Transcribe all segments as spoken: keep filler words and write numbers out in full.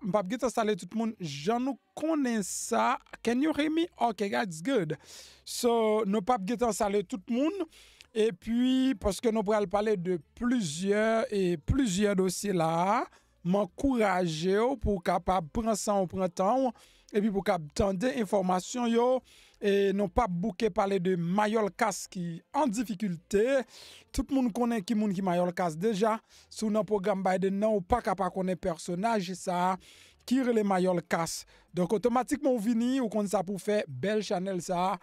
M p ap gentan salye tout moun jan nou konnen sa. Can you hear me? Ok, that's good. So, nou p ap gentan salye tout moun. Epi, paske nou pral pale de plizyè, e plizyè dosye la, m ankouraje w pou w kapab pran san w, pran tan w, epi pou w kab tande enfòmasyon yo. E nou p ap bouke pale de Mayòlkas ki an difikilte. Tout moun konnen ki moun ki Mayòlkas deja. Si w nan pwogram Biden nan, ou pa ka pa konnen pèsonaj sa a ki rele Mayòlkas. Donk, otomatikman, ou vini, ou konn sa pou w fè, bèl chanèl sa a,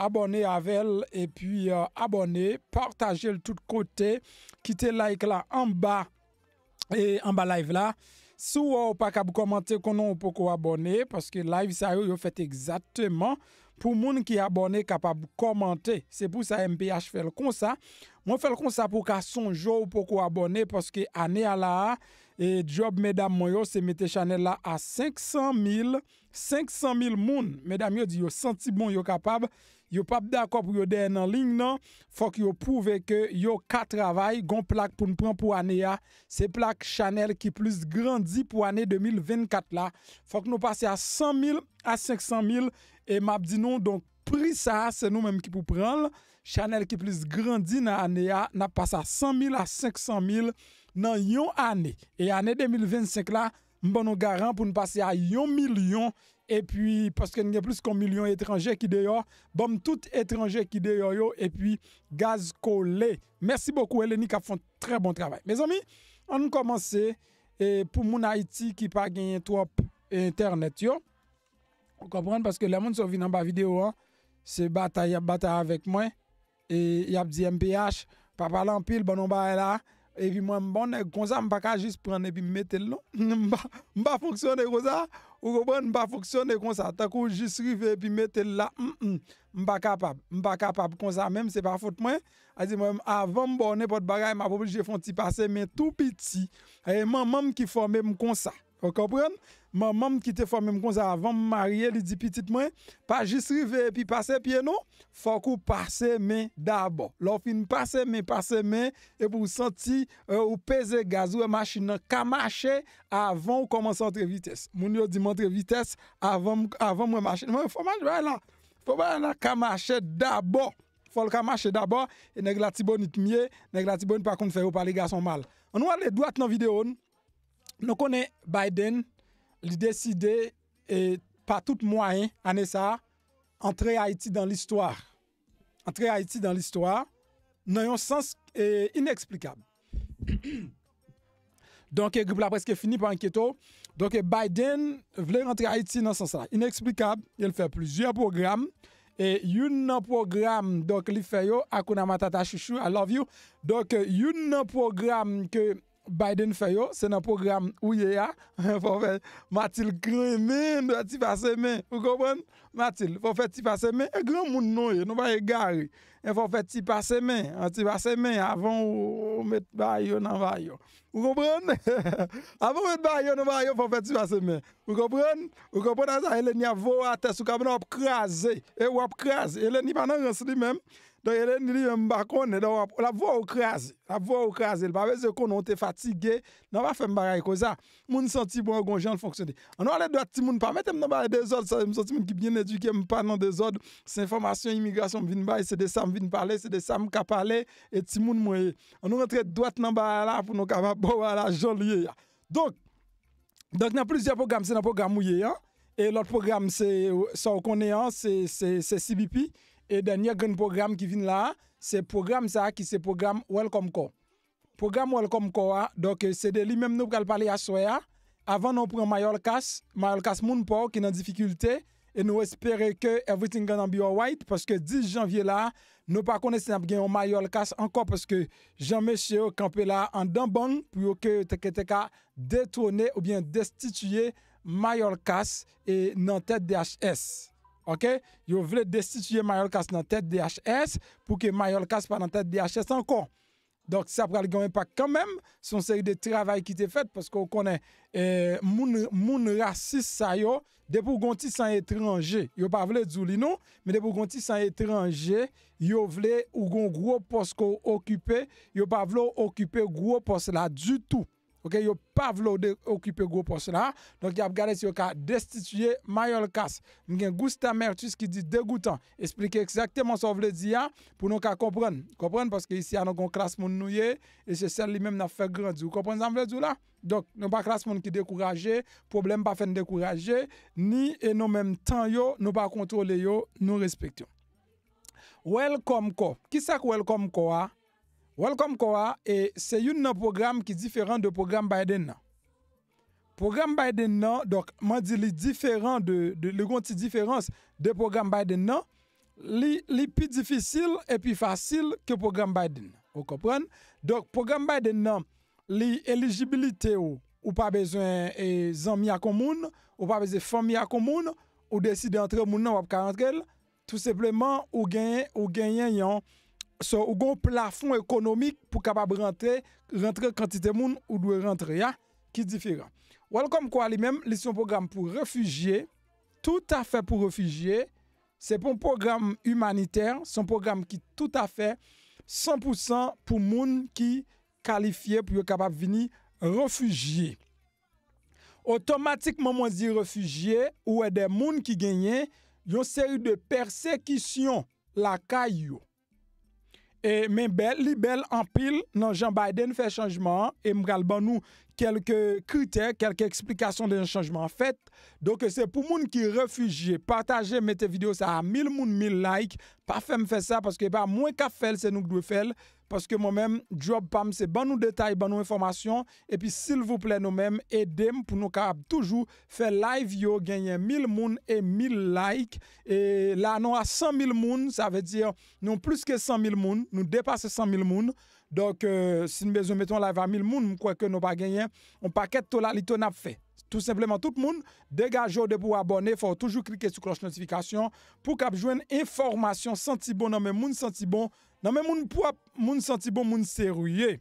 abòne avè l, epi, euh, abòne, pataje l tout kote, kite like la anba, e anba live la. Si w wè w pa kab kòmante, konnen w poko abòne, paske live sa yo, yo fèt egzakteman pou moun ki abòne kapab kòmante. Se pou sa M P H fè l konsa. Mwen fè l konsa pou w ka sonje w poko abòne, paske ane a la a, e djòb medam mwen yo, se mete chanèl la a senk san mil, senk san mil moun. Medam yo di yo santi bon, yo kapab, yo p ap dakò pou yo dèyè nan liy nan. Fòk yo pwouve ke yo ka travay. Gon plak pou n pran pou ane a. Se plak chanèl ki plis grandi pou ane de mil vennkat la. Fòk nou pase a san mil a senk san mil. E m ap di nou, donk, pri sa a, se nou menm ki pou pran l. Chanèl ki plis grandi nan ane a, n ap pase a san mil a senk san mil nan yon ane. E ane de mil vennsenk la, m ban nou garan pou n pase a yon milyon. Epi, paske n gen plis ke yon milyon etranje ki deyò, ban m tout etranje ki deyò yo, epi gaz kole. Mèsi bokou, Eleni k ap fè yon trè bon travay. Mezanmi, ann kòmanse, e, pou moun Ayiti ki pa genyen twòp entènèt yo. Ou konprann? Paske lè moun sa yo vin anba videyo an, se batay y ap batay avèk mwen. E y ap di M P H, pa pale anpil, ban nou bagay la. Epi mwen, m bon nèg konsa, m pa ka jis pran l epi m mete l non. M pa, m pa fonksyone konsa. Ou konprann? M pa fonksyone konsa. Tankou jis rive epi mete l la, mm, mm, m pa kapab. M pa kapab konsa menm, se pa fòt mwen. A di mwen, avan m ba w nenpòt bagay, m ap oblije fè yon ti pase men tou piti. E manman m ki fòme m konsa. Ou konprann? Manman m ki te fòme m konsa avan m marye, li di pitit mwen, pa jis rive epi pase pye non, fòk ou pase men dabò. Lè w fin pase men, pase men, epi w santi, e, ou peze gaz, ou wè machin nan ka mache avan w kòmanse antre vitès. Moun yo di m antre vitès avan m, avan m wè machin. Mwen, fò m al bay la. Fò bagay la ka mache dabò. Fò l ka mache dabò. E nèg Latibonit m ye, nèg Latibonit pa konn fè yo pale gason mal. Ann nou ale dwat nan videyo n. Nou konnen Biden, li deside, e, pa tout mwayen, ane sa a, antre Ayiti dan listwa. Antre Ayiti dan listwa, nan yon sans, e, ineksplikab. Donk, e, grip la prèske fini, pa enkyete w. Donk, e, Biden vle rantre Ayiti nan sans la. Ineksplikab, e l fè plizyè pwogram. E youn nan pwogram, donk, li fè yo, Hakuna Matata chouchou, I love you. Donk, e, youn nan pwogram ke Biden fè yo, se nan pwogram ou ye a. Fò w fè Matil grenmen, fè ti pase men. Ou konprann? Matil, fò w fè ti pase men. E granmoun nou ye, nou pa egare. E fò w fè ti pase men, an ti pase men avan ou, ou met bagay yo nan bagay yo. Ou konprann? Avan ou met bagay yo nan bagay yo, fò w fè ti pase men. Ou konprann? Ou konprann sa? Eleni ap voye w atè sou kabann, w ap kraze. E w ap kraze. Eleni pa nan rans li menm. Donk, Eleni li menm, m pa konnen. Donk, w ap, l ap voye w kraze. L ap voye w kraze. L pa bezwen konnen w te fatige. Non, pa fè m bagay konsa. Moun santi bon, gon jan l fonksyone. Ann nou ale dwat timoun, pa mete m nan bagay dezòd sa. M se yon timoun ki byen edike, m pa nan dezòd. Se enfòmasyon imigrasyon m vin bay, se de sa m vin pale, se de sa m ka pale. E timoun mwen ye. Ann nou rantre dwat nan bagay la pou nou kapab ba w bagay la jan l ye a. Donk, Donk, nan plizyè pwogram, se nan pwogram ou ye an. E lòt pwogram, se, sa w konnen an, se, se, se C B P. E dènyè grenn pwogram ki vin la a, se pwogram sa a ki se pwogram Welcome Call. Pwogram Welcome Call a, donk, se de li menm nou pral pale aswè a. Avan nou pran Mayòlkas, Mayòlkas moun pa w ki nan difikilte, e nou espere ke everything gonna be alright, paske dis janvye la, nou pa konnen si n ap gen yon Mayòlkas ankò, paske jan mesye yo kanpe la anndan bang pou yo ke te, ke te ka detwone oubyen destitiye Mayòlkas e nan tèt D H S. Oke? Yo vle destitiye Mayòlkas nan tèt D H S pou ke Mayòlkas pa nan tèt D H S ankò. Donk, sa pral gen yon enpak kanmenm sou yon seri de travay ki te fèt, paske w konnen, eh, moun, moun rasis sa yo, depi w gen yon ti san etranje, yo pa vle di w li non, men depi w gen yon ti san etranje, yo vle ou gen yon gwo pòs ke w okipe, yo pa vle w okipe gwo pòs la ditou. Ok, yo pa vle w de okipe gwo pòs la. Donk, y ap gade si yo ka destitiye Mayorkas. M gen Gousta Mertus ki di degoutan. Esplike egzakteman sa w vle di a pou nou ka konprann. Konprann? Paske isi a nou gon klas moun nou ye, e se sèl li menm n ap fè grandi. Ou konprann sa m vle di w la? Donk, nou pa klas moun ki dekouraje, pwoblèm pa fè n dekouraje, ni e nou menm tan yo, nou pa kontwole yo, nou respekte yo. Welcome Call. Kisa k Welcome Call a? Welcome Call a, e, se youn nan pwogram ki diferan de pwogram Biden nan. Pwogram Biden nan, donk, mwen di li diferan de, de, li gon ti diferans de pwogram Biden nan. Li, li pi difisil e pi fasil ke pwogram Biden nan. Ou konprann? Donk, pwogram Biden nan, li elijibilite w, ou pa bezwen, e, zanmi ak yon moun, ou pa bezwen fanmi ak yon moun, ou deside antre moun nan, w ap ka antre l. Tou senpleman, ou genyen, ou genyen yon, so, ou gen yon plafon ekonomik pou kapab rantre, rantre kantite moun ou dwe rantre a, ki diferan. Welcome Call li menm, li se yon pwogram pou refijye, toutafè pou refijye. Se pa yon pwogram imanitè, se yon pwogram ki toutafè san pou san pou moun ki kalifye pou yo kapab vini refijye. Otomatikman, mwen di refijye, ou wè de moun ki genyen yon seri de pèsekisyon lakay yo. E, men bèl, li bèl anpil nan jan Biden fè chanjman an, e m pral ban nou kèlke kritè, kèlke eksplikasyon de jan chanjman an fèt. Donk, se pou moun ki refijye, pataje, mete videyo sa a mil moun, mil like. Pa fè m fè sa, paske e pa mwen k ap fè l, se nou k dwe fè l. Paske mwen menm, djòb pa m, se ban nou detay, ban nou enfòmasyon. Epi, silvouplè, nou menm, ede m pou nou kapab toujou fè live yo, genyen mil moun e mil like. E la, nou a san mil moun, sa vle di, nou plis ke san mil moun, nou depase san mil moun. Donk, e, si n bezwen mete yon live a mil moun, m kwè ke nou pa genyen yon pakèt tolalito n ap fè. Tou senpleman, tout moun, degaje w depi w abòne, fò w toujou klike sou klòch notifikasyon pou w kab jwenn enfòmasyon santi bon nan men moun santi bon, nan men moun pwòp, moun santi bon, moun serye.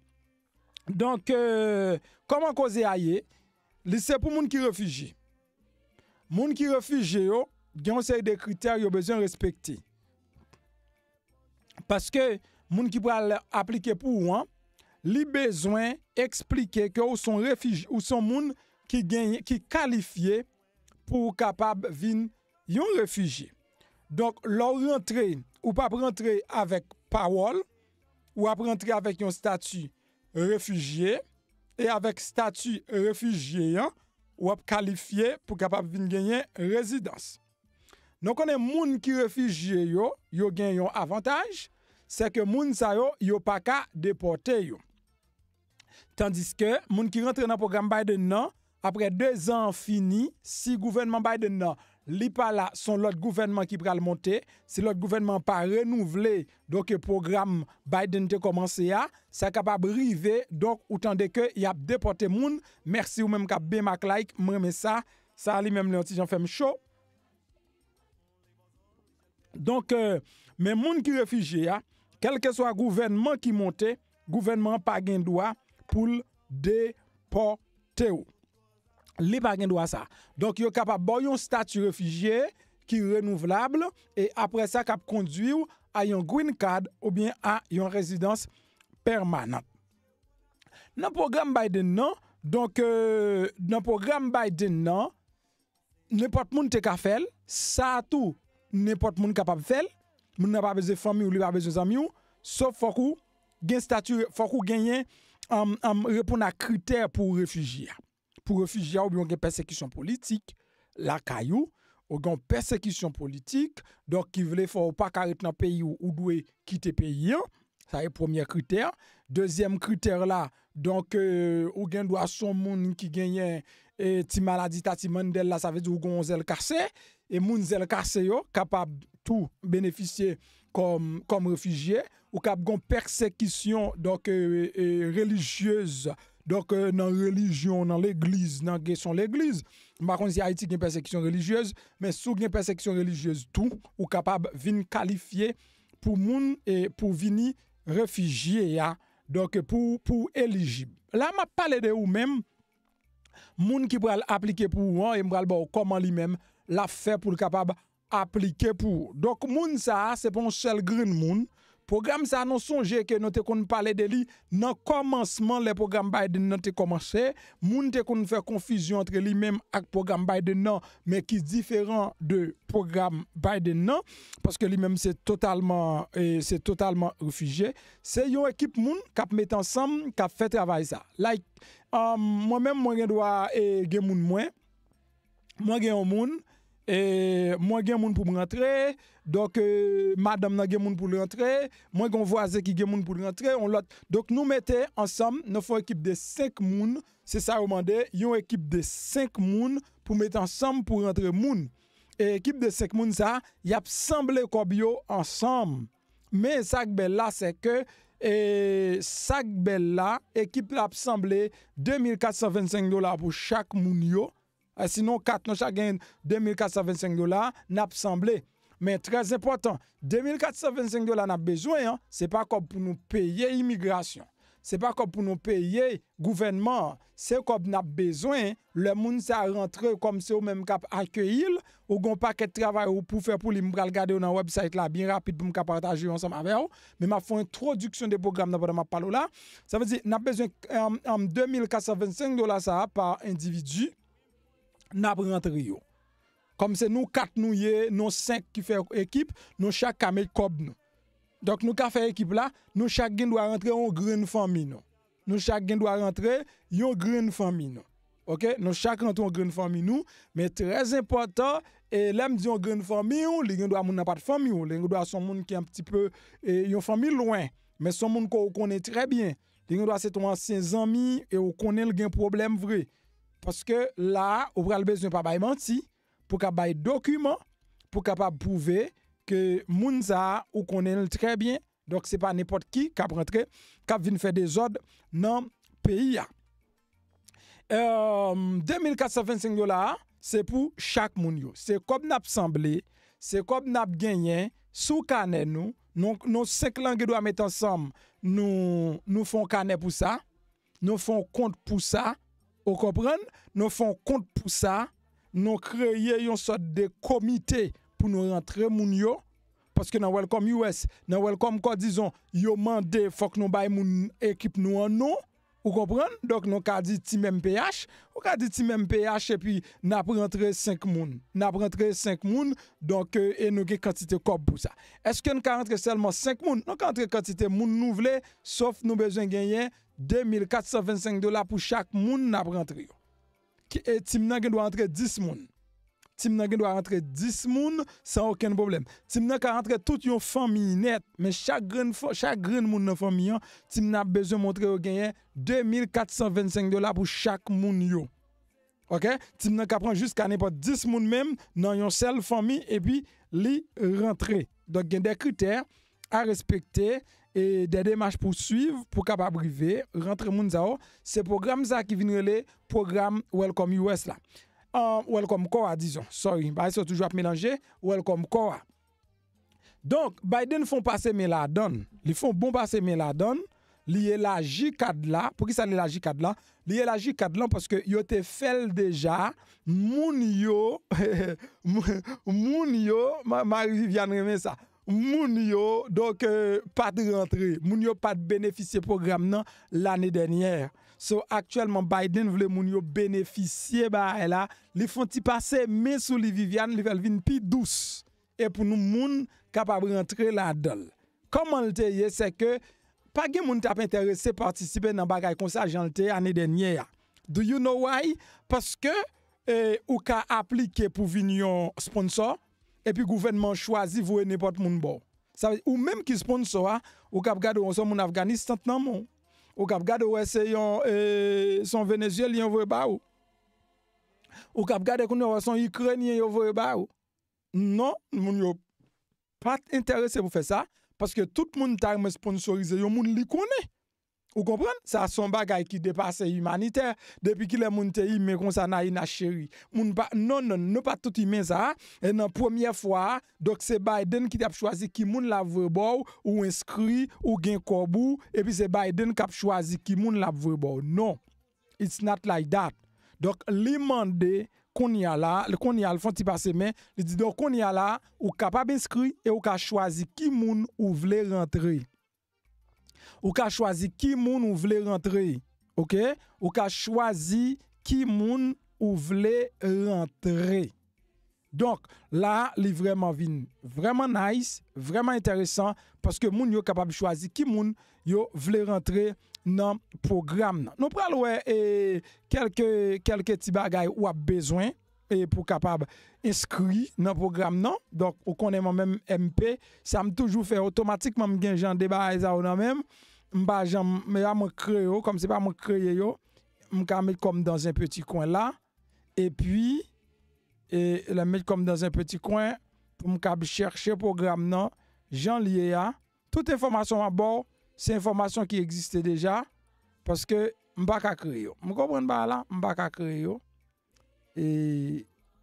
Donk, e, kòman koze a ye? Li se pou moun ki refijye. Moun ki refijye yo, gen yon seri de kritè yo bezwen respekte. Paske moun ki pral aplike pou ou an, li bezwen eksplike ke ou se yon refij-, ou se yon moun ki genyen, ki kalifye pou w kapab vin yon refijye. Donk, lè w rantre, ou p ap rantre avèk pawòl, ou ap rantre avèk yon estati refijye, e avèk estati refijye an, w ap kalifye pou kapab vin genyen rezidans. Nou konnen moun ki refijye yo, yo gen yon avantaj, se ke moun sa yo, yo pa ka depòte yo. Tandiske moun ki rantre nan pwogram Biden nan, apre de zan an fini, si gouvènman Biden nan, li pa la, se yon lòt gouvènman ki pral monte, si lòt gouvènman an pa renouvle, donk, pwogram Biden te kòmanse a, sa kapab rive, donk, ou tande ke y ap depòte moun. Mèsi ou menm k ap byen mak like, m renmen sa. Sa li menm li yon ti jan fè m cho. Donk, e, men moun ki refijye a, kèlkeswa gouvènman ki monte, gouvènman an pa gen dwa pou l depòte w. Li pa gen dwa sa. Donk, yo kapab ba w yon estati refijye ki renouvlab e apre sa k ap kondwi w a yon green card oubyen a yon rezidans pèmanan. Nan pwogram Biden nan, donk, e, nan pwogram Biden nan, nenpòt moun te ka fè l, sa a tou, nenpòt moun kapab fè l, moun nan pa bezwen fanmi w, li pa bezwen zanmi w, sof fòk ou gen estati, fòk ou genyen, um, um, reponn a kritè pou w refijye a. Pou refijye a, oubyen w gen pèsekisyon politik lakay ou, ou gen yon pèsekisyon politik, donk ki vle fè w pa ka ret nan peyi w, ou dwe kite peyi an. Sa e premye kritè. Dezyèm kritè la, donk, e, ou gen dwa se yon moun ki genyen, e, ti maladi Tati Mandèl la, sa vle di ou gen yon zèl kase, e moun zèl kase yo kapab tou benefisye kòm, kòm refijye, ou kab gon pèsekisyon, donk, e, e, relijyez, donk, e, nan relijyon, nan legliz, nan gen son legliz. M pa konn si Ayiti gen pèsekisyon relijyez, men si w gen pèsekisyon relijyez tou, ou kapab vin kalifye pou moun, e, pou vini refijye a, donk, pou, pou elijib. La, m ap pale de ou menm, moun ki pral aplike pou ou an, e m pral ba w kòman li menm l ap fè pou l kapab aplike pou ou. Donk, moun sa a, se pa yon sèl grenn moun. Pwogram sa, nou sonje ke nou te konn pale de li nan kòmansman, lè pwogram Biden nan te kòmanse. Moun te konn fè konfizyon antre li menm ak pwogram Biden nan, men ki diferan de pwogram Biden nan, paske li menm se totalman, e, se totalman refijye. Se yon ekip moun k ap met ansanm, k ap fè travay sa. Like, um, mwen menm, mwen gen dwa, e, gen moun mwen, mwen gen yon moun, e, mwen gen moun pou m rantre, donk, e, madanm nan gen moun pou l rantre, mwen gen yon vwazen ki gen moun pou l rantre, yon lòt. Donk, nou mete ansanm, nou fè yon ekip de senk moun, se sa yo mande, yon ekip de senk moun pou mete ansanm pou rantre moun. E ekip de senk moun sa, y ap sanble kòb yo ansanm. Men sa k bèl la, se ke, e, sa k bèl la, ekip la ap sanble de mil kat san vennsenk dola pou chak moun yo. E, si nou kat, nou chak gen de mil kat san vennsenk dola, n ap sanble. Men trè enpòtan, de mil kat san vennsenk dola n ap bezwen an, se pa kòb pou nou peye imigrasyon. Se pa kòb pou nou peye gouvènman an. Se kòb n ap bezwen lè moun sa rantre, kòm se ou menm k ap akeyi l, ou gen yon pakèt travay ou pou fè pou li, m pral gade yo nan website la byen rapid pou m ka pataje yo ansanm avè w. Men m ap fè yon entwodiksyon de pwogram nan pandan m ap pale w la. Sa vle di, n ap bezwen, um, um, de mil kat san vennsenk dola sa a pa endividi, n ap rantre yo. Kòm se nou kat nou ye, nou senk ki fè ekip, nou chak ka met kòb nou. Donk, nou ka fè ekip la, nou chak gen dwa rantre yon grenn fanmi nou. Nou chak gen dwa rantre yon grenn fanmi nou. Oke? Nou chak rantre yon grenn fanmi nou, men trè enpòtan, e lè m di yon grenn fanmi w, li gen dwa moun nan pa t fanmi w, li gen dwa se yon moun ki yon ti pe, e, yon fanmi lwen, men se yon moun ke w konnen trè byen. Li gen dwa se ton ansyen zanmi e w konnen l gen pwoblèm vre. Paske la a, ou pral bezwen pa bay manti, pou ka bay dokiman, pou kapab pwouve ke moun sa a, ou konnen l trè byen. Donk, se pa nenpòt ki k ap rantre, k ap vin fè dezòd nan peyi a. Em, de mil kat san vennsenk dola a, se pou chak moun yo. Se kòb n ap sanble, se kòb n ap genyen sou kanè nou. Nou, nou senk lan gen dwa met ansanm, nou, nou fè yon kanè pou sa, nou fè yon kont pou sa, ou konprann? Nou fè yon kont pou sa, nou kreye yon sòt de komite pou nou rantre moun yo. Paske nan Welcome U S, nan Welcome Corps, dizon, yo mande fòk nou bay moun ekip nou an non. Ou konprann? Donk, nou ka di Team M P H, ou ka di Team M P H, epi n ap rantre senk moun. N ap rantre senk moun, donk, e, e nou gen kantite kòb pou sa. Èske n ka rantre sèlman senk moun? Nou ka rantre kantite moun nou vle, sof nou bezwen genyen de mil kat san vennsenk dola pou chak moun n ap rantre yo. Ki, e, team nan gen dwa rantre dis moun. Team nan gen dwa rantre dis moun san okenn pwoblèm. Team nan ka rantre tout yon fanmi nèt, men chak grenn fa-, chak grenn moun nan fanmi an, team nan ap bezwen montre yo genyen de mil kat san vennsenk dola pou chak moun yo. Oke? Team nan ka pran jiska nenpòt dis moun menm nan yon sèl fanmi, epi li rantre. Donk, gen de kritè a respekte e de demach pou swiv pou kapab rive rantre moun sa yo. Se pwogram sa ki vin rele pwogram Welcome U S la. Ah, Welcome Corps a, dizon. Sorry, bagay sa yo toujou ap melanje. Welcome Corps a. Donk, Biden fè yon pase men ladan l. Li fè yon bon pase men ladan l. Li elaji kad la. Poukisa li elaji kad la? Li elaji kad lan paske yo te fè l deja. Moun yo, moun yo, Ma-, Marie Viviane renmen sa. Moun yo, donk, euh, pa t rantre. Moun yo pa t benefisye pwogram nan lane dènyè. So, aktyèlman, Biden vle moun yo benefisye bagay la. Li fè yon ti pase men sou li, Viviane, li fè l vin pi dous. E pou nou moun kapab rantre ladan l. Kòman l te ye, se ke pa gen moun t ap enterese patisipe nan bagay konsa jan l te ye ane dènyè a. Do you know why? Paske, eh, ou ka aplike pou vin yon sponsor, epi gouvènman an chwazi voye nenpòt moun ba w. Sa vle, ou menm ki sponsor a, ou k ap gade w se yon moun Afganistan t nan men w. Ou k ap gade w wè se yon, eh, se yon Venezyelyen yo voye ba ou. Ou k ap gade kounye a w wè se yon Ikrenyen yo voye ba ou. Non, moun yo pa t enterese pou fè sa, paske tout moun ta renmen sponsorize yon moun li konnen. Ou konprann? Sa se yon bagay ki depase imanitè. Depi kilè moun te imen konsa, Naïna Chéry? Moun pa, non, non, nou pa tout imen sa. E nan premyè fwa a, donk se Biden ki t ap chwazi ki moun l ap voye ba w, ou enskri, ou gen kòb ou, epi se Biden k ap chwazi ki moun l ap voye ba w. Non, it's not like that. Donk, li mande kounye a la, kounye a l fè yon ti pase men, li di, donk, kounye a la, ou kapab enskri e ou ka chwazi ki moun ou vle rantre. Ou ka chwazi ki moun ou vle rantre. Oke? Ou ka chwazi ki moun ou vle rantre. Donk, la, li vrèman vin vrèman nice, vrèman enteresan, paske moun yo kapab chwazi ki moun yo vle rantre nan pwogram nan. Nou pral wè, e, kèlke, kèlke ti bagay w ap bezwen, e, pou kapab enskri nan pwogram nan. Donk, ou konnen mwen menm M P, sa m toujou fè otomatikman, m gen jan de bagay sa yo nan men m. M pa janm, men a mwen kreye yo, kòm se pa mwen k kreye yo, m ka met kòm dans un petit coin la. Epi, e, lè m met kòm dans un petit coin, pou m kab chèche pwogram nan, jan l ye a. Tout enfòmasyon m ap ba w, se enfòmasyon ki egziste deja, paske m pa ka kreye yo. M konprann bagay la, m pa ka kreye yo. E,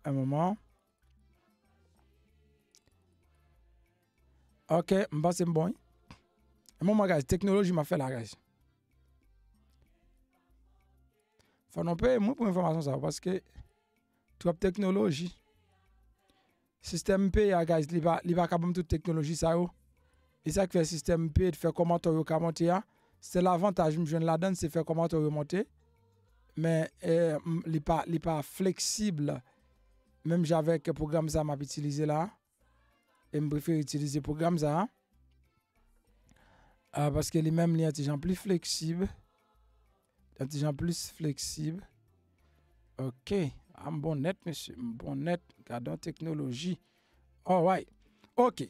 yon moman. Ok, m panse m bon, wi. Yon moman, guys, teknoloji m ap fè la, guys. Fò nou peye mwen pou enfòmasyon sa yo, paske twòp teknoloji. Sistèm peyi a, guys, li pa, li pa ka ban m tout teknoloji sa yo. E sa k fè sistèm peyi, fè kòmantè yo ka monte a, sèl avantaj m jwenn ladan l, se fè kòmantè yo monte. Men, eh, m, li pa, li pa fleksib, menm jan avèk pwogram sa m ap itilize la. E m prefere itilize pwogram sa a. Ah, paske li menm, li yon ti jan pli fleksib. Yon ti jan plis fleksib. Ok. Ah, m bon nèt, mesye. M bon nèt. Gadon teknoloji. Alright. Ok.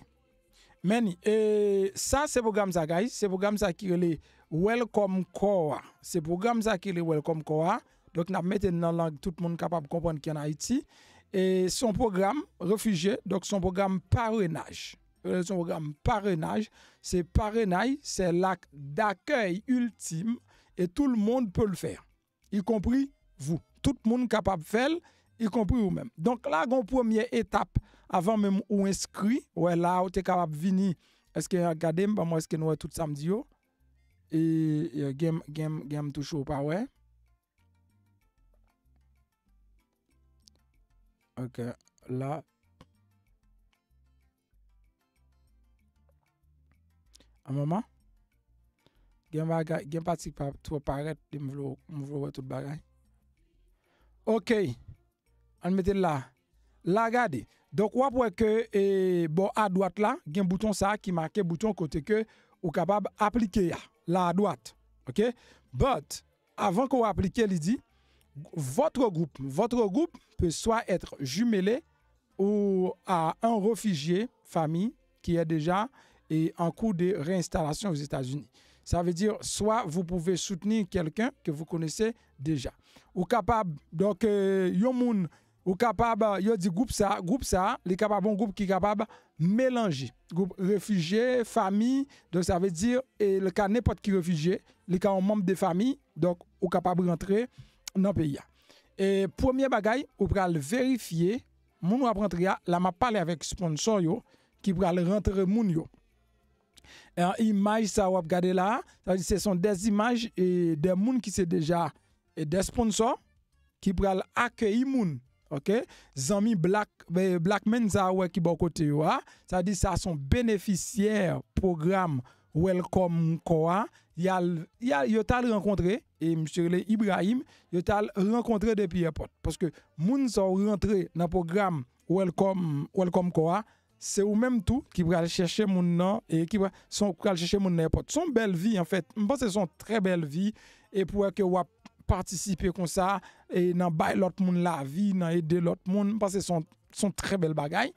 Men, e, sa se pwogram sa, guys. Se pwogram sa ki rele Welcome Call a. Se pwogram sa ki rele Welcome Call a. Donk, n ap mete l nan lang tout moun kapab konprann ki ann Ayiti. E se yon pwogram refijye, donk se yon pwogram parenaj. Yo rele se yon pwogram parenaj. Se parenaj, se l'acte d'accueil ultime, et tout le monde peut le faire, y compris vous. Tout moun kapab fè l, y compris ou menm. Donk, la, gen yon premye etap avan menm ou enskri. Wè, la, ou te kapab vini. Èske y ap gade m? Ban m wè èske nou wè tout sa m di yo. E, e, gen, gen, gen m touche ou pa wè. Ok, la. An moman. Gen bagay, gen pati pa twò parèt, m vle, m vle wè tout bagay. Ok. Ann mete l la. La, gade. Donk, w ap wè ke, e, bò adwat la, gen bouton sa a ki make bouton kote ke ou kapab aplike a. La adwat. Ok? But, avan ke w aplike, li di, votre groupe, votre groupe peut soit être jumelé ou à un réfugié famille qui est déjà, et, en cours de réinstallation aux États-Unis. Ça veut dire, soit vous pouvez soutenir quelqu'un que vous connaissez déjà. Ou kapab, donk, euh, yon moun, ou kapab, euh, yo di gwoup sa, gwoup sa, li kapab yon gwoup ki kapab melanje. Gwoup refijye, fanmi, donk sa vle di, e, li ka nenpòt ki refijye, li ka yon manm de fanmi, donk ou kapab rantre nan peyi a. E premye bagay, ou pral verifye moun w ap rantre a, la m ap pale avèk sponsò yo ki pral rantre moun yo. E, imaj sa w ap gade la, sa vle di se son des imaj e de moun ki se deja e de sponsò ki pral akeyi moun, ok? Zanmi Black, eh, Black Men sa a wè ki bò kote yo a, sa vle di sa se yon benefisyè pwogram Welcome Call a, y al, y al, yo t al rankontre, e misye rele Ibrahim, yo t al rankontre depi èpòt. Paske moun sa w rantre nan pwogram Welcome, Welcome Call a, se ou menm tou ki pral chèche moun nan, e ki pral, se ou pral chèche moun nan èpòt. Se yon bèl vi, anfèt. M panse se yon trè bèl vi, e pou wè ke w ap patisipe konsa, e nan bay lòt moun lavi, nan ede lòt moun, m panse se yon, se yon trè bèl bagay.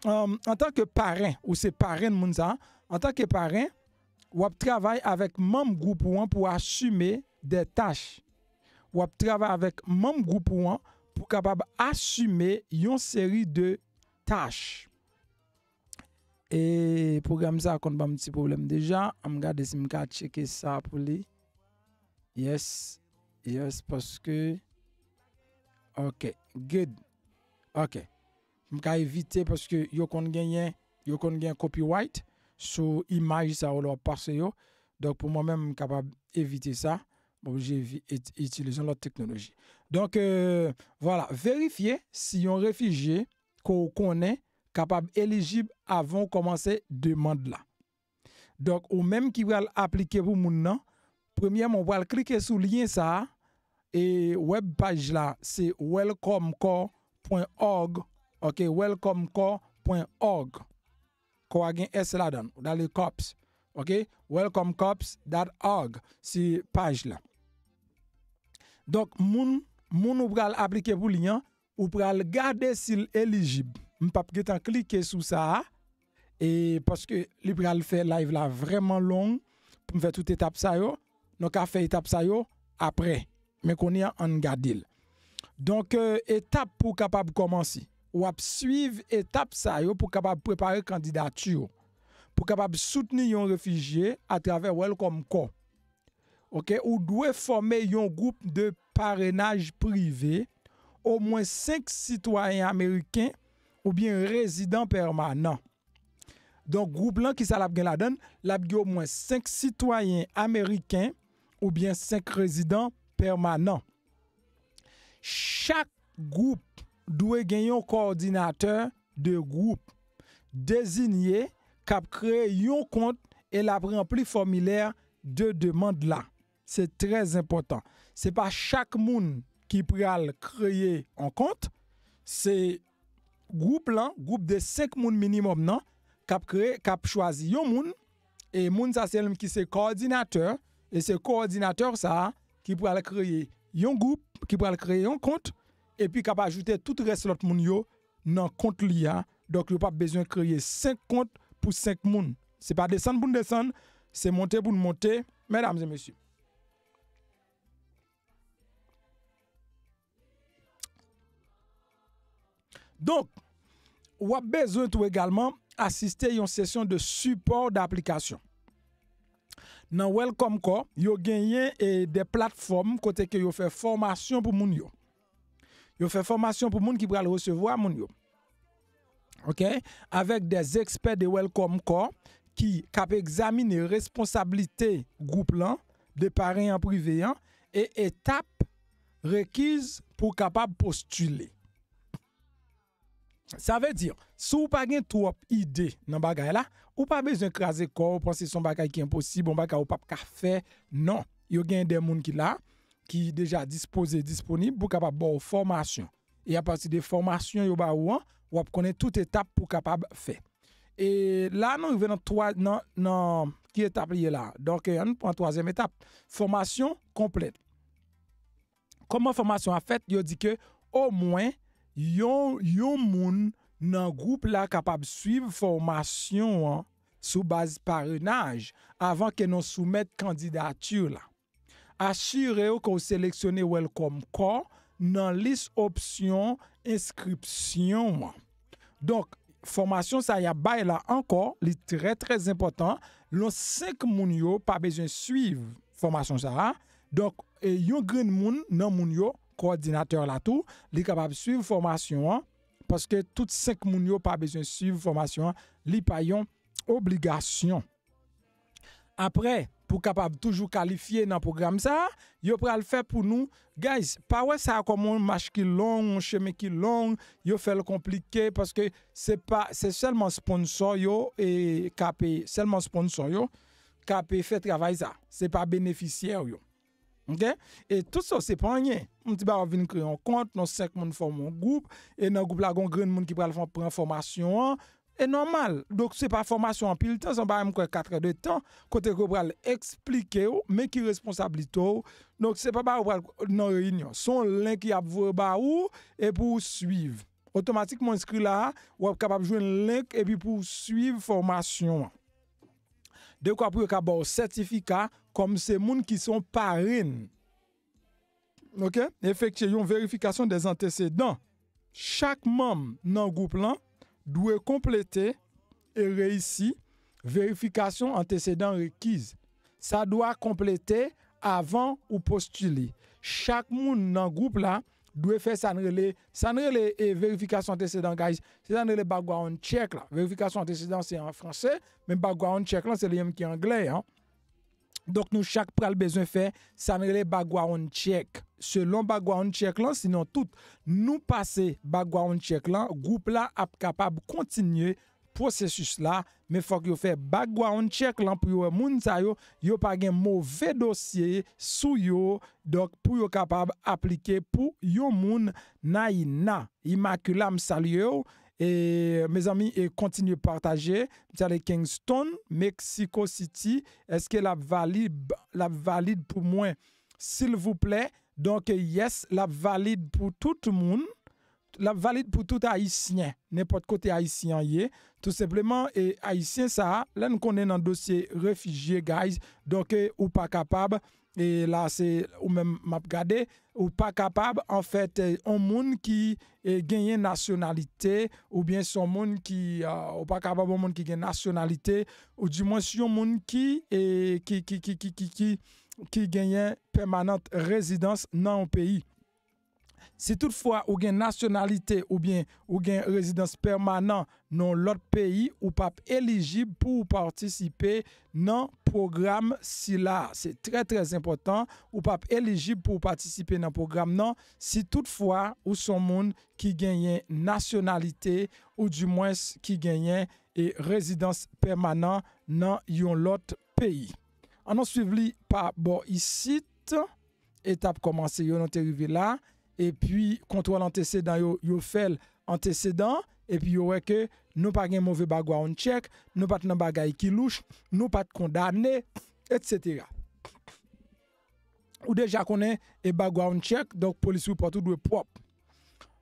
Ann, antanke paran, ou se paran moun sa, antanke paran, w ap travay avèk manm gwoup ou an pou asime de tach. W ap travay avèk manm gwoup ou an pou kapab asime yon seri de tach. E pwogram sa a konn ban m ti pwoblèm deja. An m gade si m ka tcheke sa pou li. Yes. Yes, paske, ok, good. Ok. M ka evite paske yo konn genyen, yo konn gen copyright sou imaj sa yo lè w ap pase yo. Donk, pou mwen menm, m kapab evite sa. Oblije vi- et- itilize yon lòt teknoloji. Donk, euh, vwala, verifye si yon refijye ke w konnen kapab elijib avan w kòmanse demann la. Donk, ou menm ki pral aplike pou moun nan, premyèman, ou pral klike sou lyen sa a, e wèb paj la, se welcomecorps pwen òg, ok, welcomecorps pwen òg. Kò a gen S ladan l, ou dale cops, ok, welcomecorps dot org, se paj la. Donk, moun, moun ou pral aplike pou li an, ou pral gade si l elijib. M p ap gentan klike sou sa a, e paske li pral fè live la vrèman long pou m fè tout etap sa yo. Nou ka fè etap sa yo apre. Men kounye a, ann gade l. Donk, euh, etap pou w kapab kòmanse. W ap swiv etap sa yo pou w kapab prepare kandidati w, pou w kapab soutni yon refijye atravè Welcome Corps. Ok, ou dwe fòme yon gwoup de parenaj prive, omwen senk sitwayen ameriken oubyen rezidan pèmanan. Donk, gwoup lan, kisa l ap gen ladan l? L ap gen omwen senk sitwayen ameriken oubyen senk rezidan pèmanan. Chak gwoup dwe gen yon kòdinatè de gwoup deziye k ap kreye yon kont e l ap ranpli fòmilè de demann la. Se trè enpòtan. Se pa chak moun ki pral kreye yon kont, se gwoup lan, gwoup de senk moun minimòm nan, k ap kreye, k ap chwazi yon moun, e moun sa se li menm ki se kòdinatè, e se kòdinatè sa a ki pral kreye yon gwoup, ki pral kreye yon kont, epi k ap ajoute tout rès lòt moun yo nan kont li a. Donk, yo p ap bezwen kreye senk kont pou senk moun. Se pa desann pou n desann, se monte pou n monte, medam e mesye. Donk, w ap bezwen tou egalman asiste yon sesyon de sipò daplikasyon. Nan Welcome Corps, yo genyen, e, de platfòm kote ke yo fè fòmasyon pou moun yo. Yo fè fòmasyon pou moun ki pral resevwa moun yo. Ok? Avèk de ekspè de Welcome Corps ki k ap egzamine responsablite gwoup lan, de paren an prive an, e etap rekiz pou w kapab postile. Sa vle di, si w pa gen twòp ide nan bagay la, ou pa bezwen kraze kò w, panse se yon bagay ki enposib, yon bagay ou p ap ka fè. Non. Yo gen de moun ki la, ki deja dispoze, disponib pou kapab ba w fòmasyon. E apati de fòmasyon yo ba ou an, w ap konnen tout etap pou w kapab fè. E la, nou rive nan twa, nan, nan, ki etap li ye la? Donk, ann pran twazyèm etap, fòmasyon konplèt. Kòman fòmasyon an fèt? Yo di ke omwen yon, yon moun nan gwoup la kapab swiv fòmasyon an sou baz parenaj avan ke nou soumèt kandidati la. Asire w ke w seleksyone Welcome Corps nan lis opsyon enskripsyon an. Donk, fòmasyon sa y ap bay la ankò, li trè, trè enpòtan. Lon senk moun yo pa bezwen swiv fòmasyon sa a. Donk, e, yon grenn moun nan moun yo, kowòdinatè la tou, li kapab swiv fòmasyon an, paske tout senk moun yo pa bezwen swiv fòmasyon an, li pa yon obligasyon. Apre, pou kapab toujou kalifye nan pwogram sa a, yo pral fè pou nou, guys, pa wè sa kòm yon mach ki long, yon chemen ki long, yo fè l konplike, paske se pa, se sèlman sponsò yo, e, k ap, sèlman sponsò yo k ap fè travay sa. Se pa benefisyè yo. Ok? E tout sa, se pa anyen. Yon ti bagay, w ap vin kreye yon kont, nou senk moun fòme yon gwoup, e nan gwoup la, gen yon grenn moun ki pral fè, pran fòmasyon an, e nòmal. Donk, se pa fòmasyon anpil tan, se yon bagay, m kwè, katrè de tan, kote ke yo pral eksplike w, men ki responsablite w. Donk, se pa bagay ou pral nan reyinyon. Se yon link y ap voye ba ou, e pou w swiv. Otomatikman, w enskri la a, w ap kapab jwenn link, epi pou w swiv fòmasyon an. Dekwa pou yo ka ba w sètifika kòm se moun ki se yon parenn. Ok? Efektye yon verifikasyon dè antesedan. Chak manm nan gwoup lan dwe konplete e reyisi verifikasyon antesedan rekiz. Sa dwa konplete avan ou postile. Chak moun nan gwoup la dwe fè sa n rele, sa n rele, e, verifikasyon antesedan, guys. Se sa n rele background check la. Verifikasyon antesedan, se an franse, men background check lan, se li menm ki anglè an. Donk, nou chak pral bezwen fè sa n rele background check. Selon background check lan, sinon tout nou pase background check lan, gwoup la ap kapab kontinye pwosesis la, men fòk yo fè background check lan pou yo wè moun sa yo, yo pa gen move dosye sou yo, donk pou yo kapab aplike pou yon moun. Naïna Immaculée, m salye w. E, mezanmi, e kontinye pataje. M salye Kingston, Mexico City. Èske l ap valid, l ap valid pou mwen, silvouplè? Donk, yes, l ap valid pou tout moun. L ap valid pou tout Ayisyen, nenpòt kote Ayisyen an ye. Tou senpleman, e Ayisyen sa a, lè n konnen nan dosye refijye, guys, donk, e, ou pa kapab, e la se ou menm m ap gade, ou pa kapab, anfèt, e, yon moun ki, e, genyen nasyonalite, oubyen se yon moun ki, e, ou pa kapab yon moun ki gen nasyonalite, ou dimwen se yon moun ki, e, ki, ki, ki, ki, ki, ki, ki genyen pèmanant rezidans nan yon peyi. Si toutfwa ou gen nasyonalite oubyen ou gen rezidans pèmanan nan yon lòt peyi, ou p ap elijib pou w patisipe nan pwogram sila. Se trè, trè enpòtan. Ou p ap elijib pou w patisipe nan pwogram nan si toutfwa ou se yon moun ki genyen nasyonalite, oudimwens ki genyen, e, rezidans pèmanan nan yon lòt peyi. Ann nou swiv li pa bò isit. Etap kòmanse yo, nou te rive la. Epi, kontwòl antesedan yo, yo fè l antesedan. Epi, yo wè ke nou pa gen move background check, nou pa t nan bagay ki louch, nou pa t kondane, etsetera. Ou deja konnen, e, background check, donk, police report ou dwe pwòp.